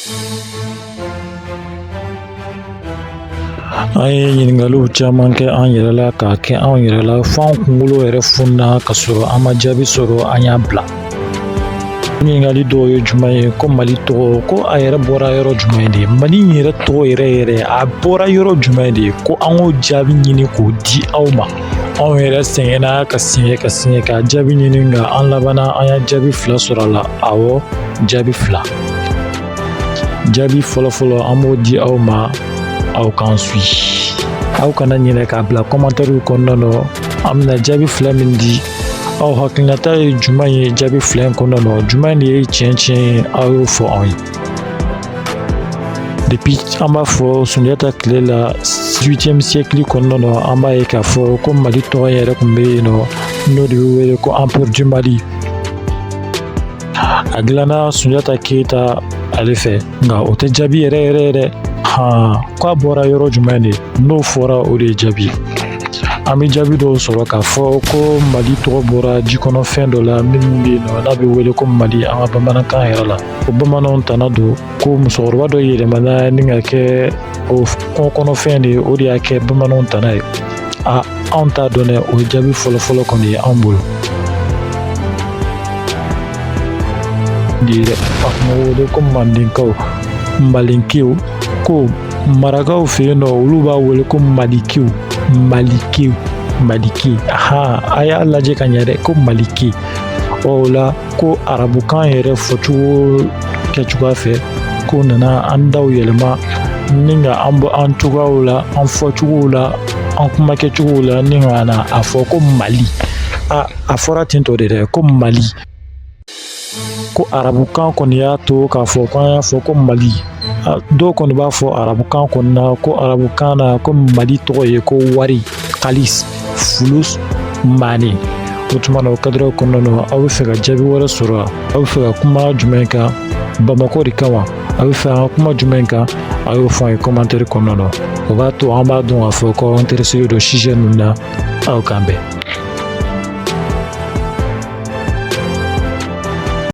An ye ɲininkaliw caman kɛ an yɛrɛ la k'a kɛ anw yɛrɛ la fo an kunkolo yɛrɛ fununa ka sɔrɔ an ma jaabi sɔrɔ, an y'a bila. Ɲininkali dɔw ye jumɛn ye? Ko Mali tɔgɔ, ko a yɛrɛ bɔra yɔrɔ jumɛn de ye? Mali yɛrɛ tɔgɔ yɛrɛ yɛrɛ, a bɔra yɔrɔ jumɛn de ye? Ko an k'o jaabi ɲini k'o di aw ma. Anw yɛrɛ sɛgɛnna ka sɛgɛn ka sɛgɛn ka jaabi ɲini, nka an labanna an y'a jaabi fila sɔrɔ a la. Awɔ, jaabi fila. Jaabi fɔlɔfɔlɔ, an b'o di aw ma, aw k'an suit. Aw kana ɲinɛ k'a bila kɔmantɛriw kɔnɔna na. An bɛna jaabi fila min di, aw hakilinata ye jumɛn ye jaabi fila in kɔnɔna na? Jumɛn de ye tiɲɛ tiɲɛ ye? Aw y'o fɔ anw ye. Depuis an b'a fɔ Sunjata tile la, 18e siècle kɔnɔna na, an b'a ye k'a fɔ ko Mali tɔgɔ yɛrɛ tun bɛ yen nɔ, n'o de bɛ wele ko Empire du Mali. A dilanna Sunjata Keyita ale fɛ, nka o tɛ jaabi yɛrɛ yɛrɛ yɛrɛ han. K'a bɔra yɔrɔ jumɛn de, n'o fɔra, o de ye jaabi ye. An bɛ jaabi dɔw sɔrɔ k'a fɔ ko Mali tɔgɔ bɔra jikɔnɔfɛn dɔ la min bɛ yen nɔ, n'a bɛ wele ko Mali an ka bamanankan yɛrɛ la. Ko bamananw tana don, ko musokɔrɔba dɔ yɛlɛmana ni ka kɛ o kungo kɔnɔfɛn de ye, o de y'a kɛ bamananw tana ye. A anw t'a dɔn dɛ, o ye jaabi fɔlɔfɔlɔ kɔni ye anw bolo de ye dɛ. A tun bɛ wele ko mandenkaw, malinkew. Ko marakaw fɛ yen nɔ, olu b'a wele ko malikew, malikew, malike. Han, a y'a lajɛ ka ɲɛ dɛ, ko malike. Ɔ o la, ko arabukan yɛrɛ fɔcogo kɛcogoya fɛ, ko nana an daw yɛlɛma ni ka an bɔ an cogoyaw la, an fɔcogow la, an kumakɛcogow la, ni ka na a fɔ ko Mali. A fɔra ten tɔ de dɛ, ko Mali. Ko arabukan kɔni y'a to k'a fɔ ko an y'a fɔ ko Mali. Dɔw kɔni b'a fɔ arabukan kɔni na, ko arabukan na, ko Mali tɔgɔ ye ko wari, kalis, fulus, mani. O tuma na, o cadre kɔnɔna na, aw bɛ fɛ ka jaabi wɛrɛ sɔrɔ? Aw bɛ fɛ ka kuma jumɛn kan? Bamakɔ de kan wa? Aw bɛ fɛ an ka kuma jumɛn kan? A y'o fɔ an ye commentaire kɔnɔna na. O b'a to an b'a dɔn k'a fɔ ko aw intéressé don sujet ninnu na. Aw k'an bɛn.